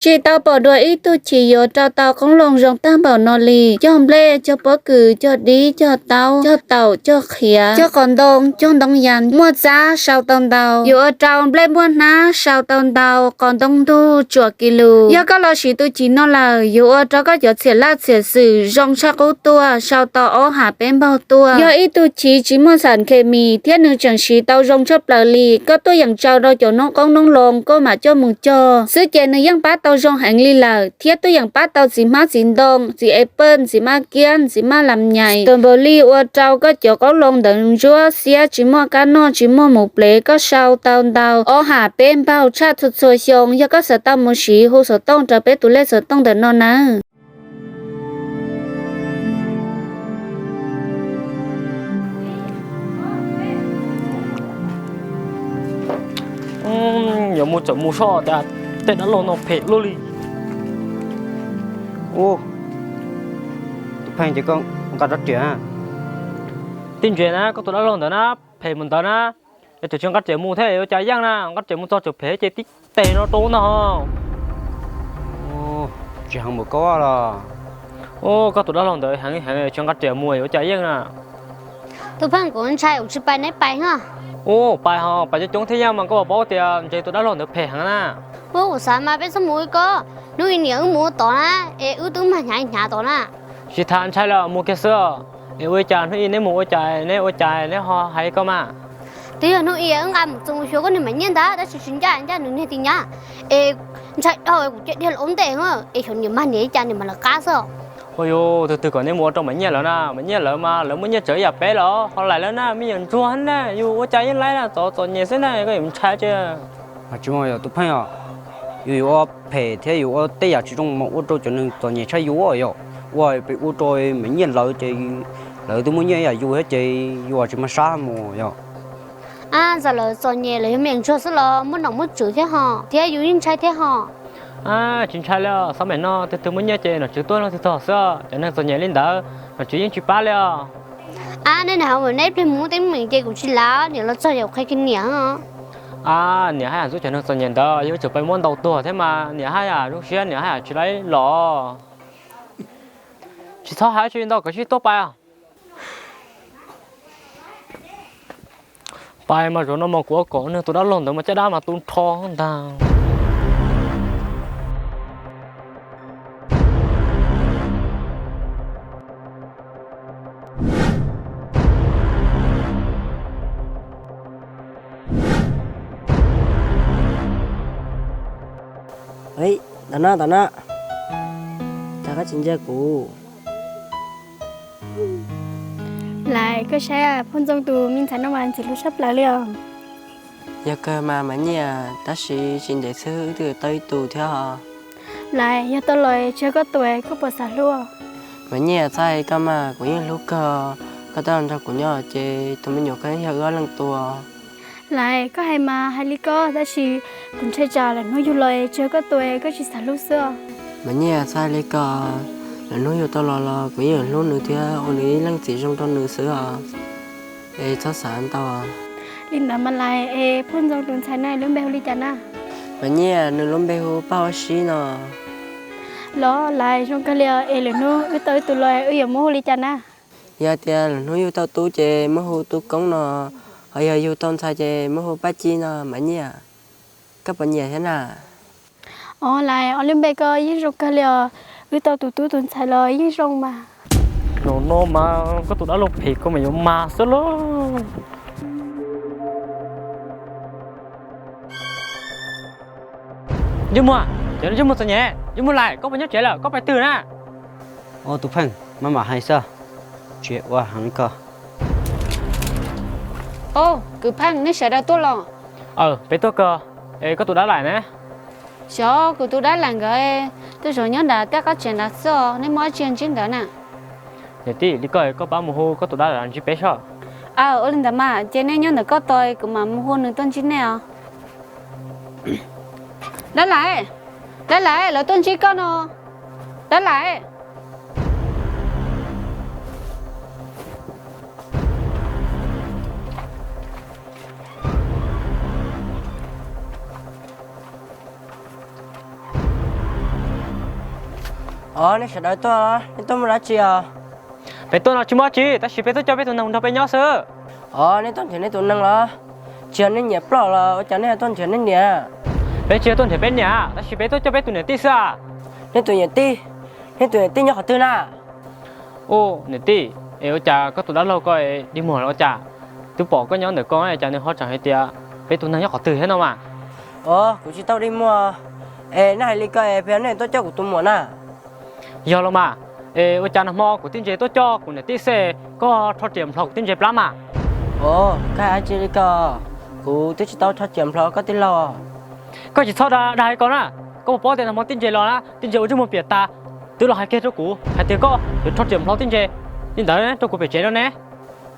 Tsis tau pom dua ib tug chim yuav rau tau qoob loo zoo tag npaum no li. Cog nplej, cog pob kws, cog dib, cog taub, cog taum, cog qhiav, cog qos ntoo, cog ntoo yas, muaj txab sau tau ntau. Yuav ua rau nplej muaj hnab sau tau ntau, qos ntoo ntug tsuam kis lus. Yog koj los siv tus chim no lawm, yuav ua rau koj cov txhiam laj txhiam xwm zoo tshaj qub tuaj, sau tau ob ham peb npaug tuaj. Yog ib tug chim tsis muaj xam khes mis thiab nws tseem siv tau zoo tshaj plaws li, koj tuaj yeem tsaws rau cov noob qoob noob loo koj mam coj mus cog xwb ces nws yeej pab tau zoo heev li lawm, thiab tuaj yeem pab tau txiv hmab txiv ntoo, txiv apple, txiv maj kiab, txiv maj lam nyais, tus npaum li ua rau koj cov qoob loo ntawd ntsuab xiab tsis muaj kab noj tsis muaj mus plev, koj sau tau ntau ob ham peb npaug tshaj txhua txhua xyoo. Yog koj xav tau mus siv hu xov tooj rau peb tus lej xov tooj ntawm no nawb. Yuav mus txawm mus soj tias tej dab laug no phem luaj li. Ub, tus pheej ces koj nqa rab riam. Tij ntses na, koj tus dab laug ntawd na, phem mus ntawd na. Es tseem tsis nqa riam mus thiab ua cas yeej na, nqa riam mus txog tseem phem ces tib teg no rau ntag. Tsis heev npaum koj los. Ub, koj tus dab laug ntawd heev heev tsis nqa riam mus ua cas yeej na. Tus pheej, kuv ntshai kuv tsis pais neb pais os. Ub, pais ho pais coob coob thiab yeej mas koj puas paub tias ntses tus dab laug ntawd phem heev na. Ub, kuv xav mas peb txhob mus ib koj, hnub ib niam wb mus ua tod na, es wb twb mag hnyav hnyav tod na. Tsis tham ntshai lawm, mus kiag xwb. Es ua cas hnub ib neb mus ua cas neb ua cas neb ho hais koj mas? Twb yog hnub ib wb nqa mus txog mus xyuas koj niag Maiv Nyiaj ntag, tab sis tsis ncaj ncaj nws niag tis nyab. Es ntshai dhau kuv cia dhia los ua ntej es xyov niam mag niam ib cas niam mam lawv qab xwb. Ua yus twg twg kom neb mus ua rau Maiv Nyiaj lawv na, Maiv Nyiaj lawv mas lawv muaj nyiaj tsawg yam peb los ho laim lawv na, me nyuam ntsuag na, yus ua cas yeej laib na, txom txom nyem xwb na, koj yuav ntshai tsis? Mas tsis muaj yog tus pheej os, yus yuav ua phem thiab yus ua tej yam tsis zoo mas ua rau cov neeg txom nyem tshaj yus yom. Ua pem ua rau Maiv Nyiaj lawv ces lawv twb muaj nyiaj ib yam yus thiab ces yus tsis mag sab mus yom. Ab, txawm lawv txom nyem lawv yog me nyuam ntsuag xwb los muaj nom muaj tswv thiab ho, thiab yus yeej ntshai thiab ho. Tsis ntshai li, xav mas no twg twg muaj nyiaj ces nom tswv tuaj leej twg txog xwb, cov neeg txom nyem li ntawd nom tswv yeej tsis pab li os. Ab, nej niam hais neb plig mus teeb meem ces kuv tsis lav, niam los txog yog qhia kiag niam. Ab, niam haj yam ntxub cov neeg txom nyem ntawd, yog wb tseem pais muab ntaus tuag thiab mas niam haj yam zoo siab, niam haj yam tsis laib los. Tsis txhob hais tsis ntau, koj sim tuaj pais. Pais mas zaum no mas kuv ua kom nws tus dab laug ntawd mas caj dab mas tu nrho ntag. Ntawm no, ntawm no, cas koj tsis ntsia kuv? Lais, koj saib, Phoj Ntxoo tus me ntxhais no mas ntxim hlub tshaj plaws li os. Yog kawg mas Maiv Nyiaj, tab sis tsis ntev xwb wb twb tau ib tug thiab os. Lais, yog tau los tsis yog koj tus, koj puas xav hlub? Maiv Nyiaj, txhob hais li koj mas, kuv yeej hlub kawg. Koj twb los nrog kuv nyob ces tus me nyuam koj yeej yog wb ob leeg tus. Lais, koj hais mas hais li koj, tab sis kuv ntshai tsam lwm hnub yug los tsis yog koj tus, koj tsis xav hlub xwb os. Maiv Nyiaj, txhob hais li koj, lwm hnub yug tau los los kuv yeej yuav hlub nws thiab ua nws ib leej txiv zoo rau nws xwb os. Es txhob xav ntau. Li ntawd mas Lais, es Phoj Ntxoo tus ntxhais no lub npe hu li cas na? Maiv Nyiaj, nws lub npe hu Paj Huab Sib no. Los Lais, zoo kawg li os, es lwm hnub wb tau ib tug los wb yuav muab hu li cas na? Yog tias lwm hnub yug tau tub ces muab hu Tub Koob no, ho yog yug tau ntxhais ces muab hu Paj Ci no Maiv Nyiaj. Koj puas nyiam thiab na? Os Lais, ob lub npe koj yeej zoo kawg li os, wb tau tus tub tus ntxhais los yeej zoo mas. Zaum no mas koj tus dab laug phem koj mas yuav mag xwb lauj. Yawg Muag, cov yawg Muag txom nyem, yawg Muag Lais, koj puas nyob tsev lawm, koj pais twg na? Tus Pheej, maj mam hais xwb, tsis ua heev li koj. Au, kwv Pheej, nej sawv daws tuaj los? Aw, peb tuaj kawg. Es koj tus dab laim ne? Xyov, kuv tus dab laim nkawd tej zaum nyob nram tej qab tsev nrad xwb os, nej muaj dab tsi ntsib nkawd na? Niam tij, li koj koj pab mus hu koj tus dab laim los ntsib peb sob. Aw, ua li ntawd mas ces nej nyob ntawm koj tos, kuv mam mus hu nws tuaj ntsib nej os. Dab laim, dab laim, lawv tuaj ntsib koj no. Dab laim. Os, nej sawv daws tuaj, nej tuaj muaj dab tsi os? Peb tuaj no tsis muaj dab tsi, tab sis peb tuaj coj peb tus neeg nrog peb nyob xwb. Os, nej tuaj nrhiav nej tus neeg los? Tsis yog nej nyiam ploj los ua cas nej tuaj nrhiav nej niam? Peb tsis yog tuaj nrhiav peb niam, tab sis peb tuaj coj peb tus niam tij xwb. Nej tus niam tij? Nej tus niam tij nyob qhov twg na? Ub, niam tij, es ua cas koj tus dab laug ko dig muag los ua cas? Twb pom koj nyob ntawm ko es cas nws ho tseem hais tias peb tus neeg nyob qhov twg thiab no mas? Os, kuv tsis tau dig muag. Es nej hais li ko es puas yog nej tuaj coj kuv tus muam na? Yog los mas. Es ua cas nag hmo kuv tij Ntses tuaj coj kuv niam tij xwb, koj rho riam nplho kuv tij Ntses plab mas? Os, koj hais dab tsi li ko? Kuv twb tsis tau rho riam nplho koj tij laug. Koj tsis txhob dag li ko na. Koj puas paub tias nag hmo tij Ntses los na, tij Ntses ua ntsej muag piam tas, twb los hais kiag rau kuv hais tias koj yuav rho riam nplho tij Ntses li ntawd rau kuv pem tsev no ne.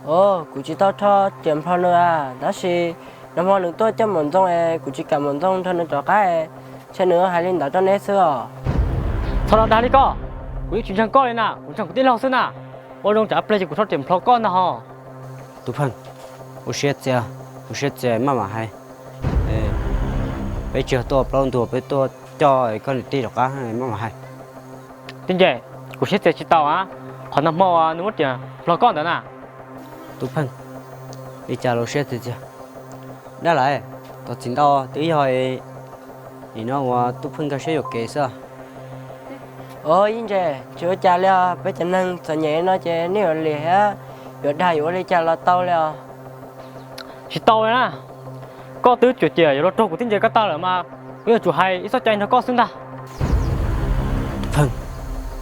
Os, kuv tsis tau rho riam nplho nws a, tab sis nag hmo nws tuaj coj Maum Ntxoo es kuv tsis kam Maum Ntxoo nrog nws rov qab, ntshe nws hais li ntawd rau neb xwb os. Txhob los dag li koj, kuv yeej tsis ntseeg koj li na, kuv ntseeg kuv tij laug xwb na. Ua zoo tsam pliag ces kuv rho riam nplho koj ntag hos. Tub Pheej, ua siab txias, ua siab txias maj mam hais. Peb tsis yog tuaj plaub ntug, peb tuaj coj koj niam tij rov qab, maj mam hais. Tij Ntses, kuv siab txias tsis tau a, qhov nag hmo nws muab riam nplho koj ntawd na. Tub Pheej, li cas los siab txias txias? Dab laug, tos txim ntau, twb yog nim no uas Tub Pheej nkag siab yuam kev xwb. Os, Tij Ntses, tsis ua cas li os, peb cov neeg txom nyem no ces nej yuav liam thiab yuav dag yuav ua li cas los tau li os. Tsis tau li na, koj twb cuam ciam yuav los raug kuv tij Ntses ko taw lawm mas kuv yuav tsum hais ib txoj cai nrog koj xwb ntag. Tub Pheej,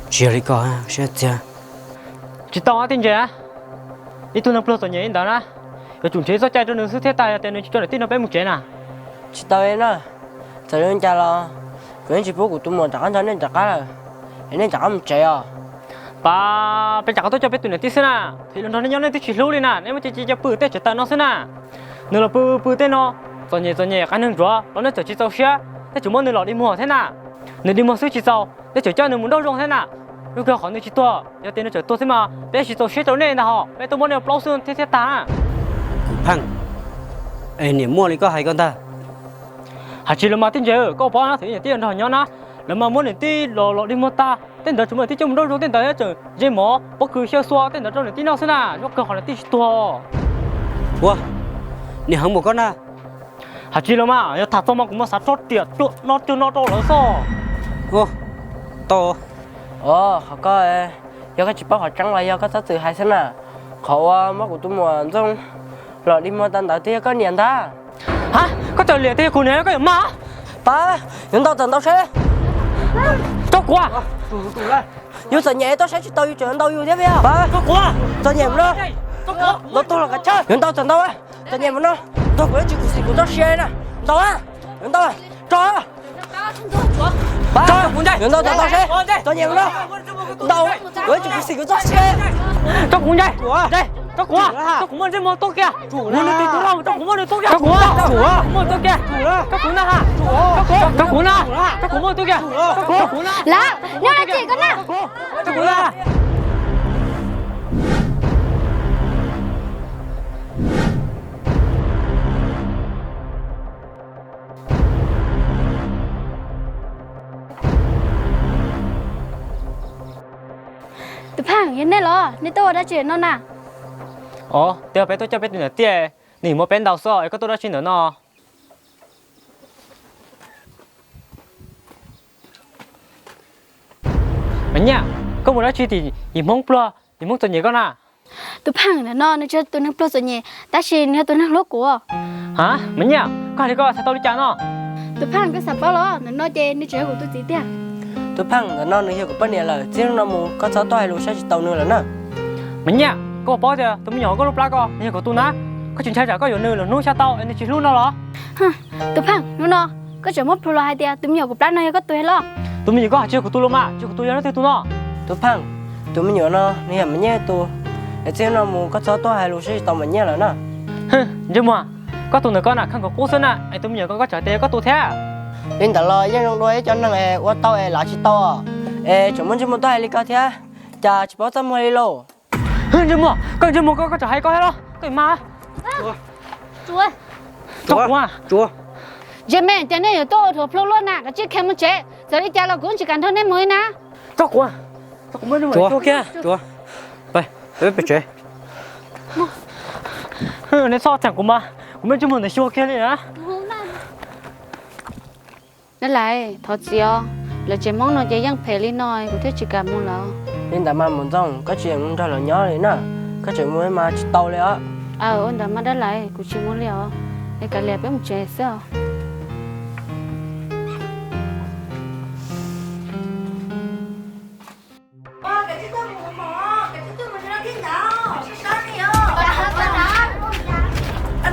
tsis yog li ko, siab txias. Tsis tau, Tij Ntses, ib tug neeg pluag txom nyem li ntawd na, yuav tsum nrhiav ib txoj cai rau nws xwb thiab, tas yog tias nws tsis coj niam tij nrog peb mus tsev na. Tsis tau li na, txawm li cas los kuv yeej tsis pub kuv tus muam rov qab nrog nej rov qab lawm, es nej rov qab mus tsev os. Pab, peb rov qab tuaj coj peb tus niam tij xwb na, thaum los nrog nej nyob nej twb tsis hlub li na, nej muab cia cia pw tej tsev taws no xwb na. Nws los pw pw tej no, txom nyem txom nyem, qaib neeg ntsuav los nej txawm tsis txaus siab, nej tseem muab nws los dig muag thiab na. Nws dig muag xwb tsis txaus, nej tseem coj nws mus nrauj zoo thiab na. Zoo kawg qhov nws tsis tuag, yog tias nws tseem tuag thiab mas peb tsis txaus siab rau nej ntag hos, peb tuaj muab nej plaub xwb thiab thiab tag. Kuv Pheej, es niam muaj li koj hais ko ntag. Hais tsis los mas Tij Ntses, koj paub na, thaum niam tij nrog nyob na, lawv mas muab niam tij los los dig muag tag, tej ntawd tseem muab niam tij coj mus nrauj zoo, tej ntawd tseem ntsej mov pob kws xyaw xua tej ntawd rau niam tij noj xwb na, zoo kawg qhov niam tij tsis tuag. Ua, niam heev npaum koj na. Hais tsis los mas yog tham txog mas kuv mas xav rho riam cuag no cuag no rau lawv xwb. Tau. Os, qhov ko, yog koj tsis paub qhov tseeb los yog koj txhob txwm hais xwb na. Qhov uas muab kuv tus muam Ntxooj los dig muag tag ntawd twb yog koj niam ntag. Ha, koj txawm liam tias yog kuv niam koj yuav mag. Pab, yuav ntaus txawm ntaus seb. Rau kuv. Yus txom nyem tuaj saib tsis tau yus tseem ntaus yus thiab. Pab, rau kuv. Txom nyem mus no. Ntaus tuag los kav tsij, yuav ntaus txawm ntaus. Txom nyem mus no, ntaus kuv ib tsis khuv xim kuv txoj sia na. Ntaus, yuav ntaus, tso. Pab, yuav ntaus txawm ntaus seb. Txom nyem mus no, ntaus kuv ib tsis khuv xim kuv txoj sia. Rau kuv, Ntses, Ntses, rau kuv, rau kuv muab ntsej muag tuaj kiag. Muab nws tus tub laug, rau kuv muab nws tuaj kiag. Rau kuv, rau kuv muab nws tuaj kiag. Rau kuv na, rau kuv, rau kuv na, rau kuv muab nws tuaj kiag. Rau kuv na. Lawm, nyob dab tsi ko na? Rau kuv na. Tus Pheej, yog nej los nej tuaj ua dab tsi no na? Os, twb yog peb tuaj coj peb tus niam tij, nws muab peb ntaus xwb es koj tuaj dab tsi ntawm no? Mas Nyiaj, koj mus dab tsi tim yim Hmoob pluag, yim Hmoob txom nyem ko na? Tus Pheej, ntawm no nws tsis yog tus neeg pluag txom nyem, tab sis nws yog tus neeg hlub kuv. Ha, Mas Nyiaj, koj hais li ko txhais tau li cas no? Tus Pheej, koj xav paub los? Ntawm no ces nws tseem yog kuv tus txiv tiag. Tus Pheej, ntawm no nws yog kuv poj niam lawm, txij hnub no mus koj txhob tuaj hais lus saib tsis taus nws lawm na. Mas Nyiaj, koj puas paub tias tus me nyuam koj lub plab ko nws yog kuv tus na? Koj tsis ntshai tsam koj yuav nws lwm hnub xya tau es nws tsis hlub no los? Tus Pheej, hnub no koj tseem muab plhuav los hais tias tus me nyuam kuv plab no yog koj tus los? Tus me nyuam koj hais tsis yog kuv tus los mas, tsis yog kuv tus yog leej twg tus no? Tus Pheej, tus me nyuam no nws yog Mas Nyiaj tus, es txij hnub no mus koj txhob tuaj hais lus saib tsis taus Mas Nyiaj lawm na. Ntsej muag, koj tus ntawm koj na kheej kawg qub xwb na, es tus me nyuam ko koj tseem hais tias yog koj tus thiab. Li ntawd los yeej zoo dua ib co neeg es ua tau es lav tsis tau, es tseem muaj ntsej muag tuaj hais li ko thiab, cas tsis paub txaj muag li lauj. Ntsej muag, koj ntsej muag ko koj tseem hais ko thiab los? Koj mas. Ntses me, cas nej yuav tuaj ua thuam plhu luaj na, kav tsij khiav mus tsev, txawm li cas los kuv tsis kam nrog nej mus li na. Tso kuv, tso kuv, muaj ntsis mus xyuas kiag. Peb pem tsev. Nej txhob cheem kuv mas, kuv muaj ntsis mus ntawm xyuas kiag li na. Dab Lais, thov txim os, lawv tsev Hmoob no ces yeej phem li no, kuv thiaj tsis kam mus lawm. Li ntawd mas Mus Ntxoog, koj tsis mus nrog lawv nyob li na, koj tseem mus mas tsis tau li os. Aw, ua ntawd mas Dab Lais, kuv tsis mus li os, es kav liam peb mus tsev xwb os.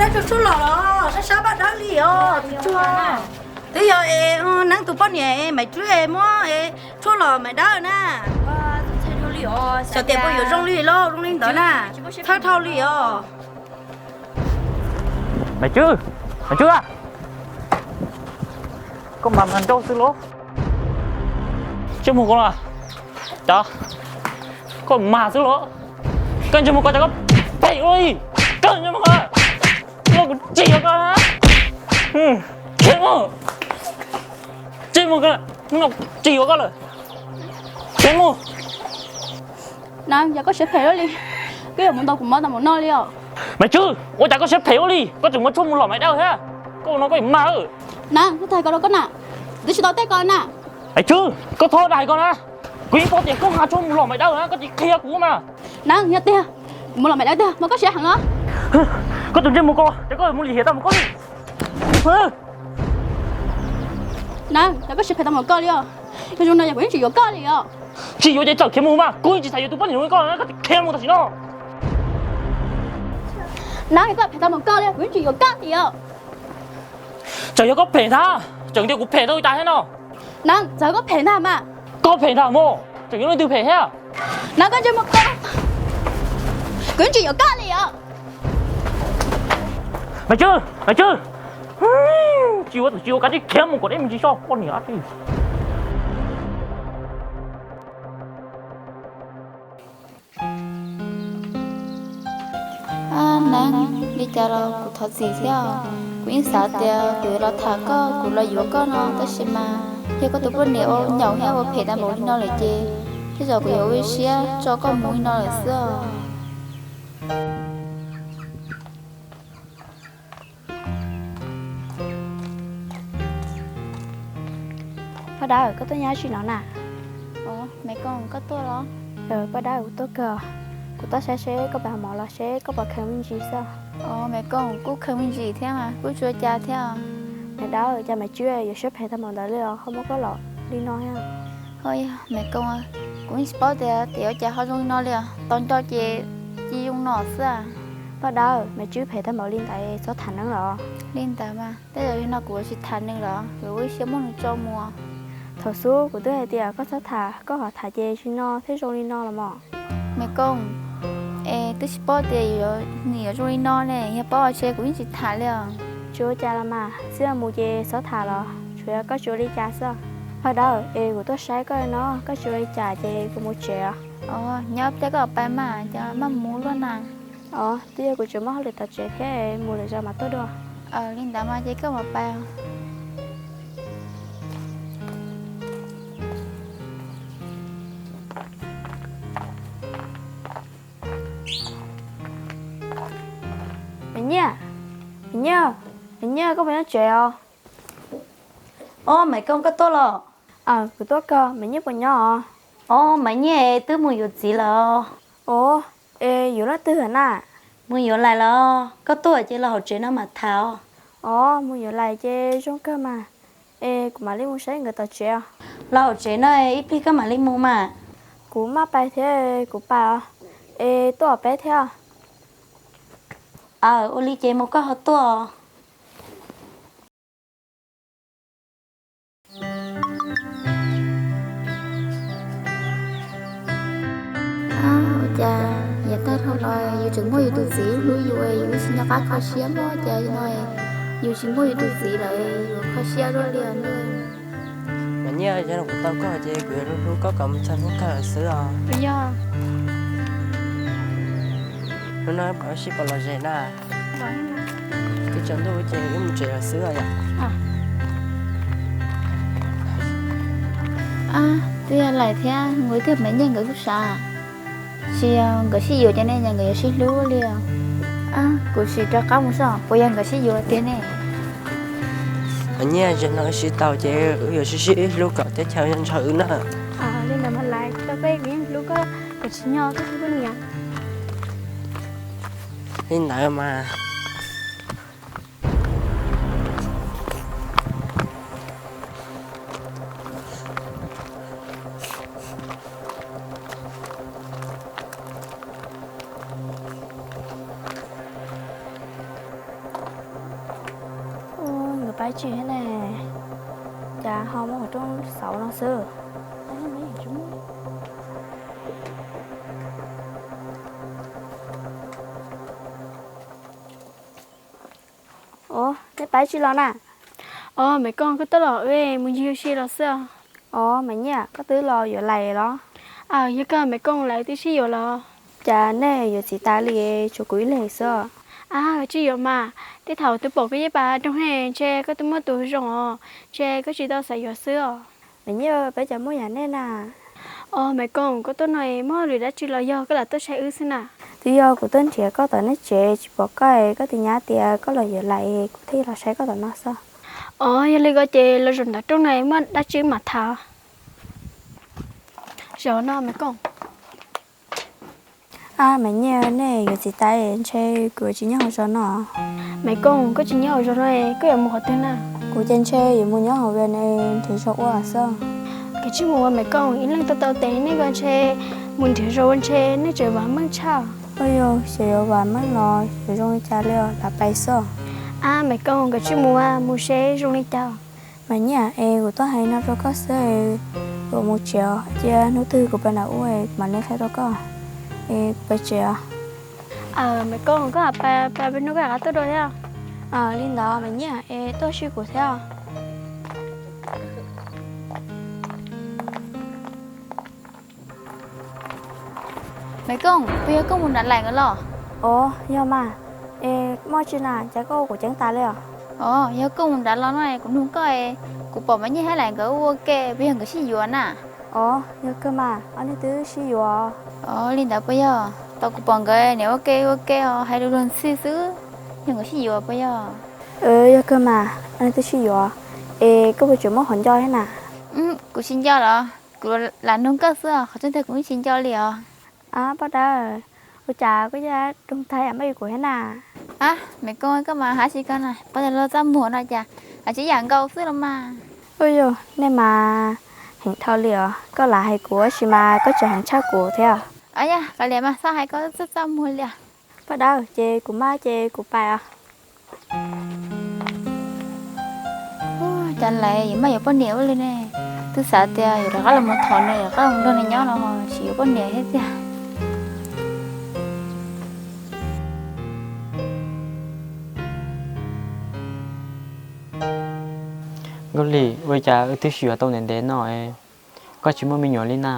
Sab sab li os, sab sab Paj Dawb li os, twb yog es Neeb tus poj niam Maiv Tswb es muab tshuaj los Maiv Dawb na. Xyov tias puas yuav zoo li lauj, zoo li ntawd na, thawj dhau li os. Maiv Tswb, Maiv Tswb a, koj mas mag nrauj xwb lauj. Tsis mus koj los, cov, koj mag xwb lauj. Koj ntsia mus koj cov koj phem ua luaj li, koj ntsia mus koj, kuv tsis yuav koj na. Khiav mus, tsis mus koj, tsis yuav koj lawm. Khiav mus. Neeb, yog koj siab phem luaj li, koj yuav mus ntaus kuv mov tas npaum no li os. Maiv Tswb, ua cas koj siab phem ua luaj li, koj tseem muab tshuaj mus lom Maiv Dawb thiab, koj ua no koj yuav mag. Neeb, koj tau hais ko rau koj na, twb tsis tau tej ko na. Maiv Tswb, koj txhob dag hais ko na, kuv yeej paub tias koj mag tshuaj mus lom Maiv Dawb na, koj tsis qhia kuv mas. Neeb, yog tiag, kuv mus lom Maiv Dawb tiag mas koj siab heev los? Koj tus ntsej muag ko, ces koj mus lim hiam tau mus koj li. Neeb, yog koj siab phem tau mus koj li os, yog zoo no yog kuv yeej tsis yuav koj li os. Tsis yuav ces txawm khiav mus mas, kuv yeej tsis xav yuav tus poj niam zoo li koj na, koj tsis khiav mus tam sim no. Neeb, yog koj phem tau mus koj li, kuv yeej tsis yuav koj li os. Txawm yog koj phem ntag, tseem tias kuv phem tau cas thiab no. Neeb, txawm yog koj phem ntag mas. Koj phem ntag mog, tseem yuav leej twg phem thiab. Neeb, koj ntsia mus koj, kuv yeej tsis yuav koj li os. Maiv Tswb, Maiv Tswb, tsis yuav tsis yuav, kav tsij khiav mus kom deb me ntsis tso poj niam dab tsi. Neeb, li cas los kuv thov txim thiab os. Kuv yeej xav tias kuv yuav los tham koj, kuv los yuav koj no, tab sis mas yog koj tus poj niam ua nyaum thiab ua phem tau npaum li no lawm ces, tej zaum kuv yuav ua ib siab tso koj mus li no lawm xwb os. Paj Dawb, koj tuaj nyob tsis no na? Os, Maiv Kooj, koj tuaj los? Paj Dawb, kuv tuaj kawg. Kuv tuaj saib seb koj pais hov mov los seb koj puas kheev me ntsis xwb. Os, Maiv Kooj, kuj kheev me ntsis thiab mas kuj tsis ua cas thiab. Maiv Dawb, cas Maiv Tswb yuav siab phem tag npaum ntawd li os, ho muab koj lom li no thiab. Ho yog Maiv Kooj, kuv yeej tsis paub tias ua cas ho zoo li no li os, tos nco ces cia zoo no xwb. Paj Dawb, Maiv Tswb phem tag npaum li ntawd txhob tham neeb los. Li ntawd mas tej zaum yog no kuv yuav tsis tham nws los, kuv ua ib siab muab nws tso mus. Thaum xub kuv twb hais tias koj txhob tham, koj ho tham ces tsis no thiab zoo li no los mas. Maiv Kooj, es twb tsis paub tias nws yuav zoo li no ne, yog paub ces kuv yeej tsis tham li os. Tsis ua cas los mas, txij no mus ces txhob tham los, tsuas yog koj tsis ua li cas xwb. Paj Dawb, es kuv tuaj saib koj no, koj tsis ua li cas ces kuv mus tsev os. Os, nyob pliag koj pais mas, cov maj mus luaj na. Os, twb yog kuv tseem muaj hauj lwm tom tsev thiab, mus lwm zaus mam tuaj dua. Li ntawd mas ces koj mam pais. Maiv Nyiaj, Maiv Nyiaj, Maiv Nyiaj, koj puas nyob tsev os? Os, Maiv Kooj, koj tuaj los? Aws, kuv tuaj kawg, Maiv Nyiaj puas nyob os? Os, Maiv Nyiaj twb mus yuav txiv lawm os. Os, es yuav leej twg na? Mus yuav Lais los, koj tuaj ces los hauv tsev no mam tham os. Os, mus yuav Lais ces zoo kawg mas. Es kuv mam li mus saib nkawd tom tsev os. Los hauv tsev no ib pliag koj mam li mus mas. Kuv maj pais thiab, kuv pais os. Es tuaj peb thiab. Aws, ua li ces mus koj ho tuaj. Ua cas yav tag dhau los yus tseem muaj yus tus txiv hlub yus, yus tsis nco qab kho siab, ua cas no yus tsis muaj yus tus txiv lawm yus kho siab luaj li os. Mas Nyiaj, yog kuv tau koj ces kuv yuav hlub hlub koj kom mus txog hnub kawg xwb os. Yog. Hnub no pom sib pom los ze na. Twb tsaus ntuj ces wb mus tsev lawm xwb os yom. Twb yog Laim thiab Nkuj thiab Maiv Nyiaj nkawd kuj sab, tsis yog nkawd sib yuav ces nej nkawd yuav sib hlub li os. Kuv sim rov qab mus xwb, puas yog nkawd sib yuav tiag ne? Maiv Nyiaj, zaum no wb sib tau ces wb yuav sib sib hlub kom teb chaws ntshaw wb na. Li ntawd mas Laim, tau peb yeej hlub koj, koj tsis nyob koj hlub koj niam. Li ntawd mas. Nkawd pab tsis thiab ne, cas ho muaj qhov rooj xauv no xwb. Os, nej pab tsis los na? Os, Maiv Kooj, koj tuaj los, wb mus ncig ua si los xwb os. Os, Maiv Nyiaj, koj twb los yuav Laim los? Aws, yog kawg Maiv Kooj, Laim twb sib yuav los. Cas nej yuav txiv tas li, tshuav kuv ib leeg xwb? Aws, tsis yuav mas, tej thaum twb pom koj yeej pab rooj ne, ntshe koj twb muaj tus zoo os, ntshe koj tsis tau xav yuav xwb os. Maiv Nyiaj, peb cas muaj yam nej na. Os, Maiv Kooj, koj tuaj no muaj lwm dab tsi los yog koj lam tuaj saib wb xwb na? Twb yog kuv tuaj nrhiav koj tom nej tsev tsis pom koj, koj twb nyab tias koj los yuav Laim, kuv thiaj los saib koj tom no xwb. Os, yog li ko ces los zaum nram rooj no muaj dab tsi mam tham. Zaum no Maiv Kooj. Ab, Maiv Nyiaj, nej yuav txiv tas, ntshe kuv tsis nyob hauv zos no. Maiv Kooj, koj tsis nyob hauv zos no, koj yuav mus qhov twg na? Kuv ces ntshe yuav mus nyob hauv Vias Nam nrhiav zos ua xwb. Koj tsis mus ua, Maiv Kooj, ib leeg tau tau tes nej ko ntshe mus nrhiav zos ua ntshe nej tseem vam meej tshaj. Ua yog xyov yuav vam meej los yuav zoo li cas li os, lam pais xwb. Ab, Maiv Kooj, koj tsis mus, mus seb zoo li cas. Maiv Nyiaj, es kuv tuaj hais no rau koj xwb, kuv mus tsev os, cia hnub twg kuv pais nram ub mam li qhia rau koj. Es kuv pais tsev os. Aws, Maiv Kooj, koj pais, pais hnub koj rov qab tuaj dua thiab. Li ntawd Maiv Nyiaj, es tuaj ua si kuv thiab. Maiv Kooj, puas yog koj mus nrad Laim nkawd los? Os, yog mas. Es muaj tsi na, cas koj ua kuv ceeb tas li os? Os, yog koj mus nrad los no kuv nug koj, kuv pom Maiv Nyiaj thiab Laim nkawd ua ke, puas yog nkawd sib yuav na? Os, yog kawg mas, ob niag twb sib yuav. Os, li ntawd puas yog? Tau kuv pom nkawd niam ua ke ua ke os, hais lus luag ntxhi xwb, yog nkawd sib yuav puas yog? Yog kawg mas, ob niag twb sib yuav. Es koj puas tseem muaj qhov nco thiab na? Kuv tsis nco los, kuv lam nug koj xwb, qhov tseeb tiag kuv yeej tsis nco li os. Poj dawb, ua cas koj yaj doog tag yam muaj yus kuv thiab na? Maiv Kooj, koj mas hab tsis koj na, poj dawb los txaj muag no cas, hab tsis yam nkaus xwb los mas. Ua yog nej mas heev dhau li os, koj lam hais kuv tab sis mas koj tseem heev tshaj kuv thiab. Yog kav liam mas, txhob hais koj txaj txaj muag li. Poj dawb, ces kuv maj ces kuv pais os. Cas Laim yuav maj yuav poj niam ua li ne, twb xav tias yuav rov qab los mus thov nws, rov qab los nrog nws nyob los tsis yuav poj niam thiab tiag. Nkauj Lis, ua cas wb twb sib yuav tau ntev ntev no, koj tsis muaj me nyuam li na?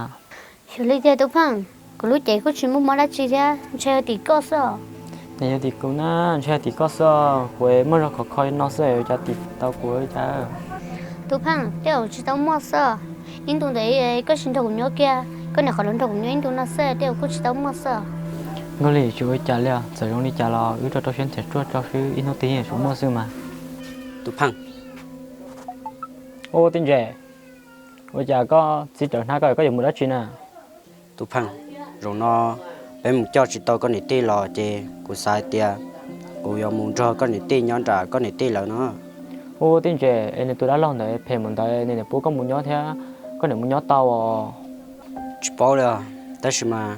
Xyov li tiag Tub Pheej, kuv lub cev kuj tsis muaj mob dab tsi thiab, ntshe yog tim koj xwb os. Nws yog tim kuv na, ntshe yog tim koj xwb os, kuv muaj zog khov kho no xwb cas tim tau kuv cas. Tub Pheej, tej zaum tsis tau muaj xwb os. Ib ntu ntawd koj tsis nrog kuv nyob kiag, koj niam qhov lawv nrog kuv nyob ib ntu no xwb, tej zaum kuj tsis tau muaj xwb os. Nkauj Lis, tsis ua cas li os, txawm zoo li cas los wb rau rau siab nrhiav ruaj rau xwb, ib hnub twg yeej yuav tsum muaj xwb mas. Tub Pheej. Ub, tij ntses, ua cas koj txiv rawv hnab koj, koj yuav mus dab tsi na? Tub Pheej, zaum no peb mus coj tsis tau koj niam tij los ces kuv xav hais tias kuv yuav mus nrog koj niam tij nyob nram koj niam tij lawv no. Ub, tij ntses, es nws tus dab laug ntawd phem mus ntawd, nws niam pub koj mus nyob thiab koj niam mus nyob tau os? Tsis paub li os, tab sis mas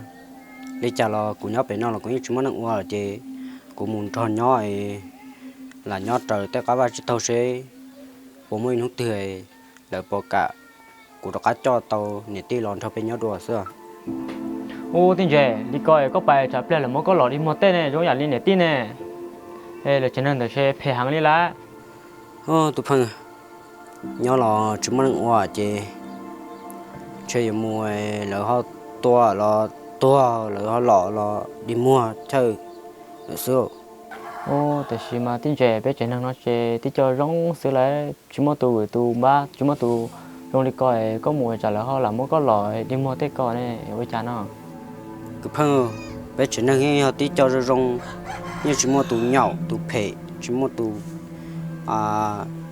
li cas los kuv nyob pem no los kuv yeej tsis muaj neeg ua ces kuv mus nrog nyob es lam nyob raws tej qab vaj tsib taug seb puas muaj ib hnub twg lawv puas kam kuv rov qab coj tau niam tij los nrog peb nyob dua xwb. Ub, tij ntses, li ko es koj pais tsam pliag lawv muab koj lom dig muag tej ne, zoo yam li niam tij ne. Es lawv tsev neeg ntawd ntshe phem heev li lawm. Tub Pheej, nyob los tsis muaj neeg ua ces ntshe yuav mus lawv ho tua los tuag, lawv ho lom los dig muag chawj lawm xwb. Ub, tiam sis mas tij ntses, peb tsev neeg no ces tib co zoo xwb lawm, tsis muaj tus vwm tus npab, tsis muaj tus Zoo li ko es koj mus tsam lawv ho lam muab koj lom dig muag tej ko ne, ua cas no? Kwv pheej, peb tsev neeg yeej yog tib co zoo zoo, yeej tsis muaj tus nyaum tus phem, tsis muaj tus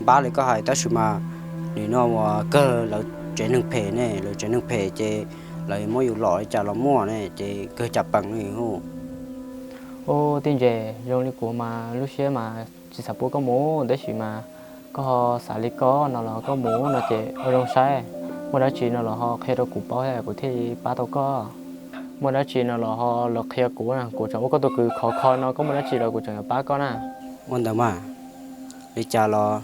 npab li koj hais, tab sis mas nim no uas kawg lawv tsev neeg phem ne, lawv tsev neeg phem ces lawv muab yus lom li cas los muaj ne, ces kawg cas peem li hu. Ub, tij Ntses, zoo li kuv mas lub siab mas tsis xav pub koj mus, tab sis mas koj ho xav li ko no los koj mus no ces ua zoo saib, muaj dab tsi no los ho qhia rau kuv paub thiab kuv thiaj li pab tau koj. Muaj dab tsi no los ho los qhia kuv na, kuv tseem ua koj tus kwv khov kho no, koj muaj dab tsi los kuv tseem yuav pab koj na. Ua ntawd mas, li cas los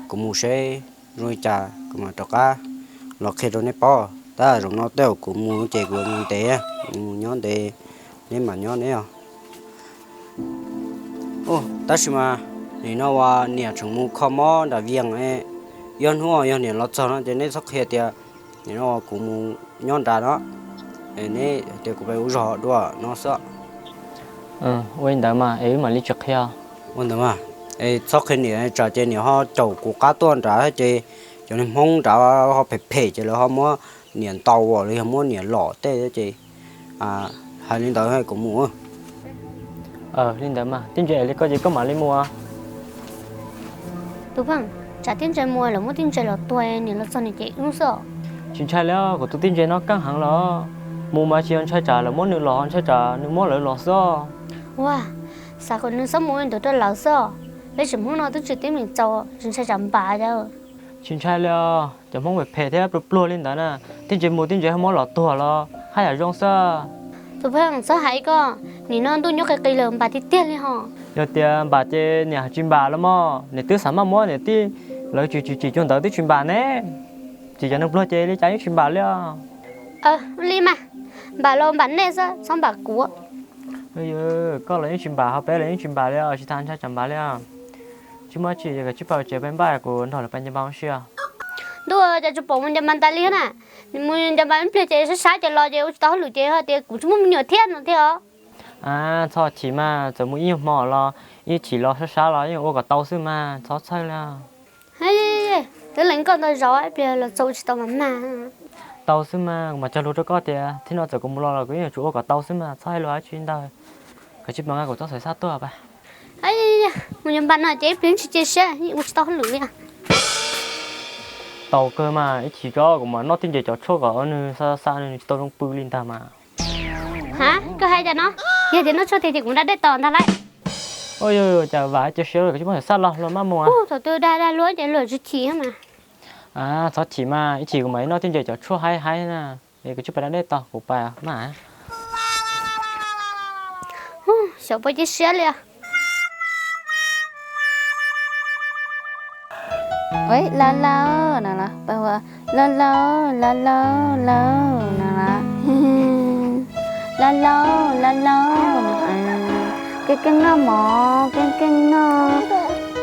kuv mus seb zoo li cas kuv mam rov qab los qhia rau nej paub. Tab zaum no tej zaum kuv mus ces kuv mus ntev, mus nyob ntev, neb mam nyob neb os. Tab sis mas nim no uas niam tseem mus kho mob nram Vias, yog hnub yog niam los txog no ces neb txhob qhia tias nim no kuv mus nyob nrad no, neb tias kuv pab ua zog dua no xwb. Ua li ntawd mas es wb mam li tsis qhia. Ua ntawd mas, es txhob qhia niam, tsam ces niam ho caum kuv qab tuaj nrad ces cov niag Hmoob nrad ho phem phem ces lawv ho muab niam ntaus los yog muab niam lom tej ces hais li ntawd kuv mus. Li ntawd mas tij Ntses, li koj ces koj mam li mus. Tus pheej, tsam tij Ntses mus lawv muab tij Ntses los tuag, niam los txog niam ces ub xwb. Tsis ntshai li, kuv tus tij Ntses no keej heev los, mus mas tsis yog ntshai tsam lawv muab nws los, ntshai tsam nws muab lawv los xwb. Ua, xav kom nws txhob mus ua li ntawd rau lawv xwb. Peb tseem Hmoob no twb tsis tib meem txaus, tsis ntshai tsam npam cas. Tsis ntshai li os, cov Hmoob phem phem thiab pluag pluag li ntawd na, tij Ntses mus tij Ntses ho muab los tuag los haj yam zoo xwb. Tus pheej, txhob hais koj, nim no ntuj nyob qis qis lawm npam tiag tiag li ho. Yog tias npam ces niam tsis npam los mas, niam twb xav maj muab niam tij lawv tsis tsis tsim cuag ntawd twb tsis npam ne. Tsis cov neeg pluag ces li cas yeej tsis npam li os. Li mas, npam los npam nej xwb, txhob npam kuv. Koj los yeej tsis npam, ho peb los yeej tsis npam li os, tsis tas ntshai tsam npam li os. Tsis muaj tsi, koj tsij pab tsev peb npaj kuv nrog lawv pais nce npas ua si os. Ntuj, cas tsis pom mus nce npas tas li na. Mus nce npas ib pliag ces sab sab ces los ces ua tsis tau hauj lwm ces hais tias kuv tsis muaj me nyuam thiab no thiab os. Txhob chim mas, txawm mus ib nyuag hmo los ib chim los sab sab los yeej ua kom tau xwb mas, txhob txhawj li. Twb lees koj ntau zaus ib pliag los txaus tsis tau mas mas. Tau xwb mas, kuv mam cog lus rau koj tias thaum no txawm kuv mus los los kuv yeej yuav tsum ua kom tau xwb mas, txhob hais lus dab tsi ntau. Koj tsij pab nqa kuv txoj xaiv xab tuaj pab. Mus nce npas no ces ib pliag tsis cia siab, ua tsis tau hauj lwm li. Tau kawg mas, ib chim tso kuv mam noj tij Ntses cov tshuaj kom nws xa xa nws tsis tau zoo pw li ntag mas. Ha, koj hais cas no? Yog tias noj tshuaj tiag ces kuv da dej tos ntag lauj. Ua cas vam cia siab, koj tsij muab xaiv xab los luag maj mus. Thaum twg da da luag ces luag tsis chim mas. Txhob chim mas, ib chim kuv mam li noj tij Ntses cov tshuaj haib haib na. Es koj tsij pab da dej tos kuv pais mas. Xyov puas cia siab li. Lauj lauj no los, lauj lauj, lauj lauj, lauj no los. Lauj lauj, lauj lauj no. Keej keej noj mov, keej keej noj.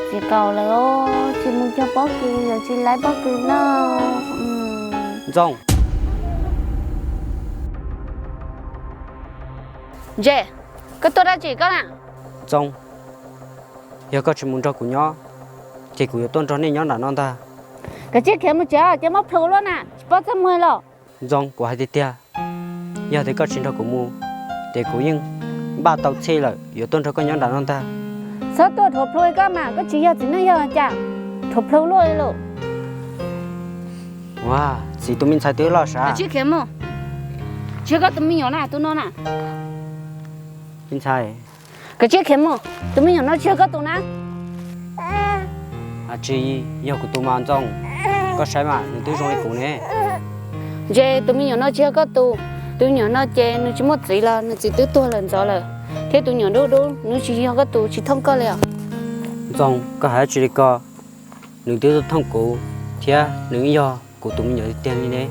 Tsis qaum lawm os, tsis mus cog pob kws los tsis laib pob kws noj. Ntxoov. Ntses, koj tuaj dab tsi koj na? Ntxoov, yog koj tsis mus nrog kuv nyob, ces kuv yuav tuaj nrog nej nyob nram no ntag. Koj tsij khiav mus tsev, ces muab plhws luaj na, tsis paub txaj muag los. Ntxoov, kuv hais tiag tiag, yog tias koj tsis nrog kuv mus, ces kuv yeej npaj tau txhij lawm yuav tuaj nrog koj nyob nram no ntag. Txhob tuaj rhuav plhu koj mas, koj tsis yog txiv neej yog cas, rhuav plhu luaj li lawm. Ua, txiv tus me ntxhais twb loj sav. Koj tsij khiav mus, tsis yog koj tus me nyuam na, tus no na. Me ntxhais, koj tsij khiav mus, tus me nyuam no tsis yog koj tus na. Tsis yog kuv tus mas Ntxoov, koj saib mas nws twb zoo li kuv ne. Ntses, tus me nyuam no tsis yog koj tus, tus me nyuam no ces nws tsis muaj txiv los nws txiv twb tuag lawm ntxov lawm, thiab tus me nyuam dub dub nws tsis yog koj tus, tsis thooj koj li os. Ntxoov, koj hais dab tsi li ko, nws twb thooj kuv, thiab nws yog kuv tus me nyuam tiag tiag li ne.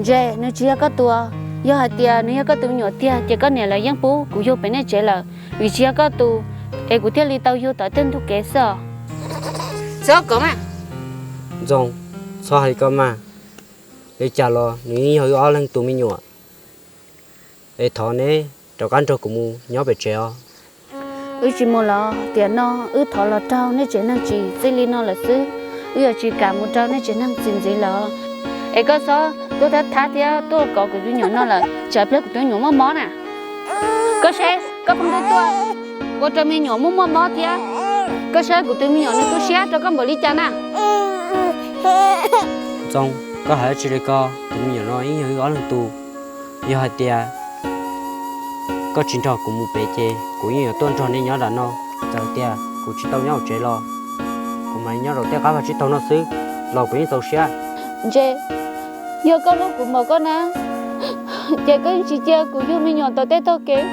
Ntses, nws tsis yog koj tus, yog hais tias nws yog koj tus me nyuam tiag ces koj niam lawv yeej pub kuv yug pem nej tsev lawm, vim tsis yog koj tus es kuv thiaj li tau yug tom tej ntug kev xwb os. Txhob kov mas. Ntxoov, txhob hais li ko mas, li cas los nws yeej yog wb ob leeg tus me nyuam, es thov neb rov qab nrog kuv mus nyob pem tsev os. Wb tsis mus los, tiam no wb thov los raug nej tsev neeg tsis txij li no lawm xwb, wb yuav tsis kam mus raug nej tsev neeg txim ntxiv lawm. Es koj txhob tuaj thab thab thiab tuaj kov kuv tus me nyuam no lawm, tsam pliag kuv tus me nyuam muaj mob na. Koj saib koj pheej tuaj tuaj ua rau me nyuam muaj muaj mob thiab. Koj saib kuv tus me nyuam nws tu siab rau koj npaum li cas na. Txoov, koj hais dab tsi li ko? Tus me nyuam no yeej yog wb ob leeg tus. Yog hais tias koj tsis nrog kuv mus pem ces kuv yeej yuav tuaj nrog nej nyob nram no. Txawm tias kuv tsis tau nyob hauv tsev los kuv mam li nyob rau tej qab vaj tsib taug no xwb los kuv yeej txaus siab. Ntse, yog koj hlub kuv npaum koj na, ces koj yeej tsis cia kuv yug me nyuam tom tej tog kev.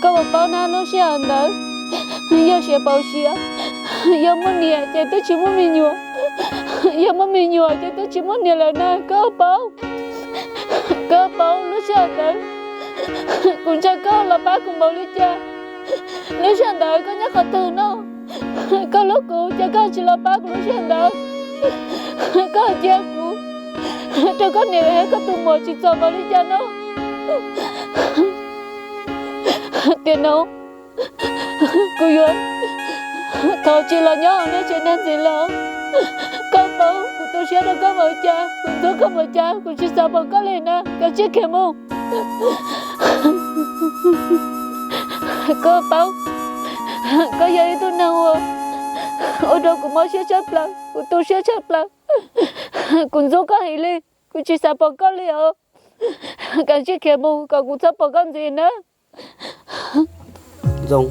Koj puas paub na, lub sij hawm ntawd yog siav paus siav, yog muaj niam ces twb tsis muaj me nyuam, yog muaj me nyuam ces twb tsis muaj niam lawm na. Koj paub, koj paub lub sij hawm ntawd kuv ntshaw koj los pab kuv npaum li cas. Lub sij hawm ntawd koj nyob qhov twg no? Koj hlub kuv ces koj tsis los pab kuv lub sij hawm ntawd. Koj cia kuv rau koj niam thiab koj tus muam tsis txom npaum li cas no. Tiam no kuv yuav thov tsis los nyob hauv nej tsev neeg ntxiv lawm. Koj paub kuv tu siab rau koj npaum cas, kuv ntxub koj npaum cas, kuv tsis xav pom koj li na, koj cia khiav mus. Koj paub, koj yog ib tug neeg uas ua rau kuv mob siab tshaj plaws, kuv tu siab tshaj plaws, kuv ntxub koj heev li, kuv tsis xav pom koj li os. Koj cia khiav mus kom kuv txhob pom koj ntxiv na. Ntxoov,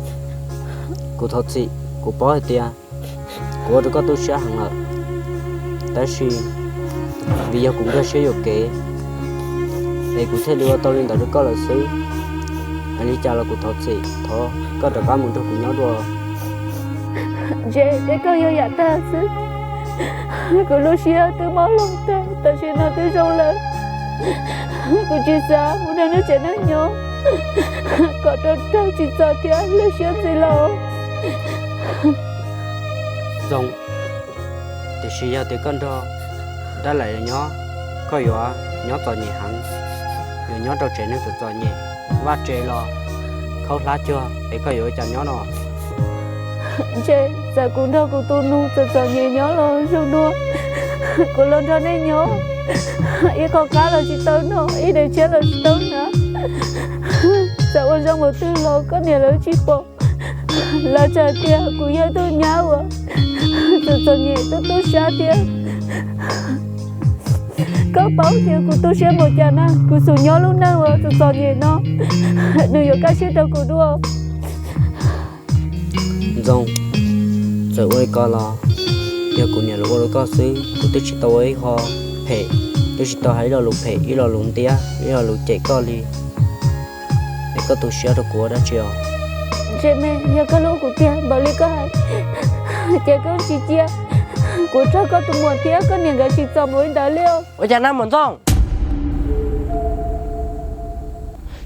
kuv thov txim, kuv paub hais tias kuv ua rau koj tu siab heev lawm, tab sis vim yog kuv nkag siab yuam kev es kuv thiaj li ua tau li ntawd rau koj lawm xwb. Hais li cas los kuv thov txim, thov koj rov qab mus nrog kuv nyob dua. Ntse, tej koj yog yam tag xwb. Kuv lub siab twb mob loo tag, tam sim no twb zoo lawm. Kuv tsis xav mus nrog nej tsev neeg nyob kom rau raug tsis txog thiab lwj siab ntxiv los. Zoo, tiam sis yog tias koj nrog dab laim nyob, koj yuav nyob txom nyem heev, yuav nyob rau tsev neeg txom txom nyem, vaj tse los khaub hlab cuag, es koj yuav ua cas nyob no? Ntshe txawm kuv nrog kuv tus nus txom txom nyem nyob los zoo dua, kuv los nrog nej nyob ib qho qab los tsis tau noj, ib daim tshiab los tsis tau hnav. Txawm ua zoo npaum twg los koj niam lawv tsis pom, lawv txawm tias kuv yog ib tug nyab uas txom txom nyem, tub tub sab thiab. Koj paub tias kuv tu siab npaum cas na, kuv xub nyob lub neej uas txom txom nyem no, nws yuav kaj siab rau kuv dua. Ntxoov, txawm ua li ko los yog kuv niam lawv ua rau koj xwb, kuv twb tsis tau ua ib qho phem, twb tsis tau hais ib lo lus phem, ib lo lus ntiab, ib lo lus cem koj li. Es koj tu siab rau kuv ua dab tsi os? Ntshe me, yog koj hlub kuv tiag npaum li koj hais, ces koj tsis cia kuv raug koj tus muam thiab koj niam nkawd tsim txom npaum li ntawd li os. Ua cas na muam Ntxoov?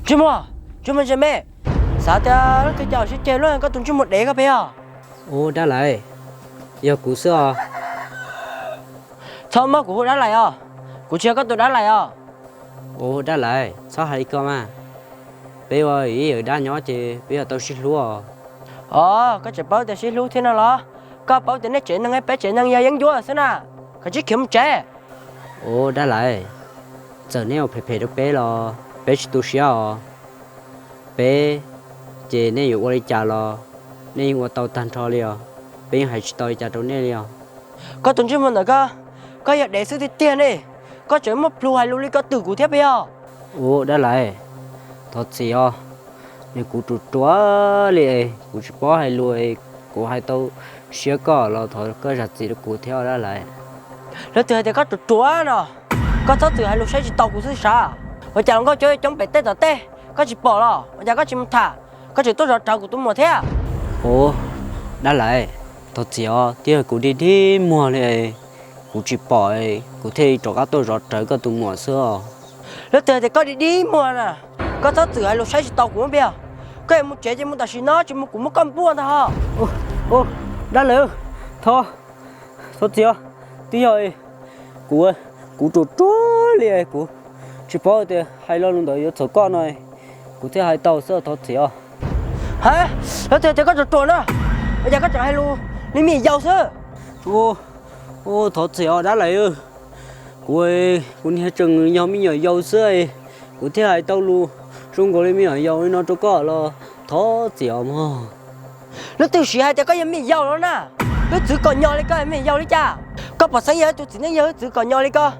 Ntsej muag, ntsej muag ntsej me, xav tias leej twg coj sib ceg luaj koj tus ntsej muag dev koj peb os. Ub, dab laim, yog kuv xwb os. Txhob muab kuv hu dab laim os, kuv tsis yog koj tus dab laim os. Ub, dab laim, txhob hais li ko mas. Peb ua ib yawm dab nyob ces peb yuav tau sib hlub os. Os, koj tseem paub tias sib hlub thiab no los? Koj paub tias nej tsev neeg peb tsev neeg yog yeeb ncuab xwb na. Koj cia li khiav mus tsev. Ub, dab laim, txawm nej ua phem phem rau peb los peb tsis tu siab os. Peb ces nej yuav ua li cas los nej yeej ua tau tag nrho li os. Peb yeej hais tsis tau li cas rau nej li os. Koj tus ntsej muag ntawm koj, koj yog dev xwb tiag tiag ne. Koj tseem muaj plhus hais lus li ko twm kuv thiab peb os. Ub, dab laim, thov txim os. Nws kuv ruam ruam li es kuv tsis paub hais lus es kuv hais tau siab koj los thov koj zam txim rau kuv thiab os dab laim. Leej twg hais tias koj ruam ruam no? Koj txhob txwm hais lus saib tsis taus kuv xwb sav. Ua cas hluas nkauj coob coob pem tej tom tej koj tsis pom los? Ua cas koj tsis mus tham, koj tseem tuaj zov rawv kuv tus muam thiab? Ub, dab laim, thov txim os, twb yog kuv dig dig muag li, kuv tsis pom, kuv thiaj li rov qab tuaj zov rawv koj tus muam xwb os. Leej twg hais tias koj dig dig muag na? Koj txhob txwm hais lus saib tsis taus kuv ua ntej. Koj yuav mus tsev ces mus tam sim no, tsis mus kuv muab koj npuaj ntag ho. Ub, dab laim, thov, thov txim os, twb yog kuv, kuv ruam ruam li, kuv tsis paub tias hais lo lus ntawd yuav txhaum koj no, kuv thiaj hais tau xwb, thov txim os. Ha, leej twg hais tias koj ruam ruam na? Ua cas koj tseem hais lus li me nyuam yaus xwb? Ub, thov txim os dab laim, Kuv, kuv niag tseem yog me nyuam yaus xwb, kuv thiaj hais tau lus zoo nkaus li me nyuam yaus li no rau koj los thov txim os mog. Leej twg siv hais tias koj yog me nyuam yaus los na? Wb txwv kom nyos li koj me nyuam yaus li cas? Koj puas xeeb yog wb tus txiv neej yog wb txwv kom nyos li koj?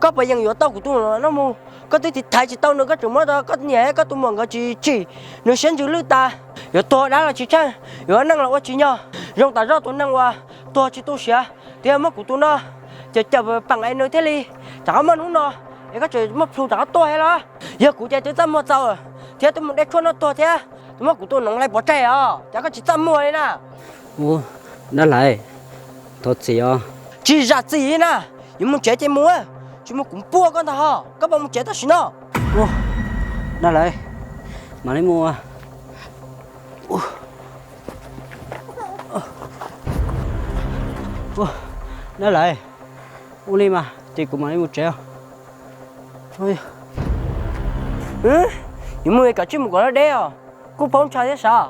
Koj puas yeem yuav tau kuv tus noj mus? Koj twb tiv thaiv tsis tau nws, koj tseem muab koj niam koj tus muam nkawd tsis tsim, nws siab ntsws lwj tas. Yuav tuag dab los tsis tsheej, yuav neej los ua tsis nyog. Zoo tam zoj tus neeg uas tuag tsis tu siav, twb yog muab kuv tus no cawm cawm peem es nws thiaj li rov qab muaj hnub no, es koj tseem muaj plhus rov qab tuag thiab los? Yog kuv ces twb txaj muag txaus thiab, twb mus de tshuaj noj tuag thiab, twb muab kuv tus noov hlais pov tseg os, cas koj tsis txaj muag li na? Ua, dab laug, thov txim os. Tsis zam txim li na, yuav mus tsev ces mus, tsis mus kuv npuaj koj ntag ho, koj puas mus tsev tam sim no? Ua, dab laug, mam li mus. Ua, dab laug, ua li mas ces kuv mam li mus tsev. Yuav mus es koj tsis mus kom lawv deb os, kuj poob ntsha thiab sav.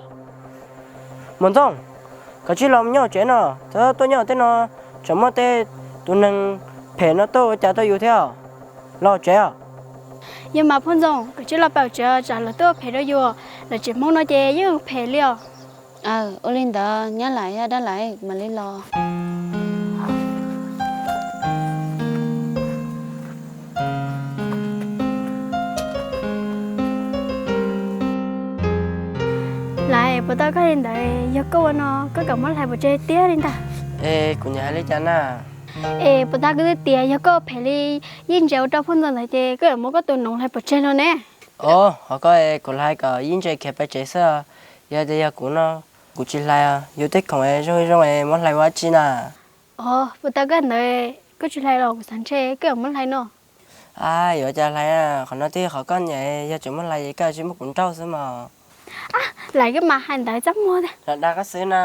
Muam Ntxooj, koj tsis los nyob tsev no, txhob tuaj nyob tej no, tsam muaj tej tus neeg phem no tuaj ua cas rau yus thiab. Los tsev os. Yog mas Phoj Ntxooj, koj tsis los pem tsev, tsam lawv tuaj ua phem rau yus, lawv tsev Hmoob no ces yeej phem li os. Aw, ua li ntawd nyab laus, dab laug, mam li los. Laus, puas tau koj li ntawd, yog koj ua no koj kam muab hlais pov tseg tiag li ntag. Es kuv niam hais li cas na? Es puas tau koj twb tias yog koj phem li Yeej Ntse ua rau Phoj Ntxooj ntawd ces koj yuav muab koj tus noov hlais pov tseg los ne? Os, ho koj, kuv hlais kom Yeej Ntse khiav pem tsev xwb. Yog tias yog kuv no, kuv tsis hlais, yus tej khoom zoo zoo es muab hlais ua dab tsi na? Os, puas tau koj ntawd, koj tsis hlais los kuv xav ntshe koj yuav muab hlais no. A, yuav cas hlais, qhov no twb yog qhov koj nyiam, yog tseem muab hlais ces koj tsis muab kuv nrauj xwb mog. Laus, koj mas hais ntawd txaj muag tiag. Dag koj xwb na.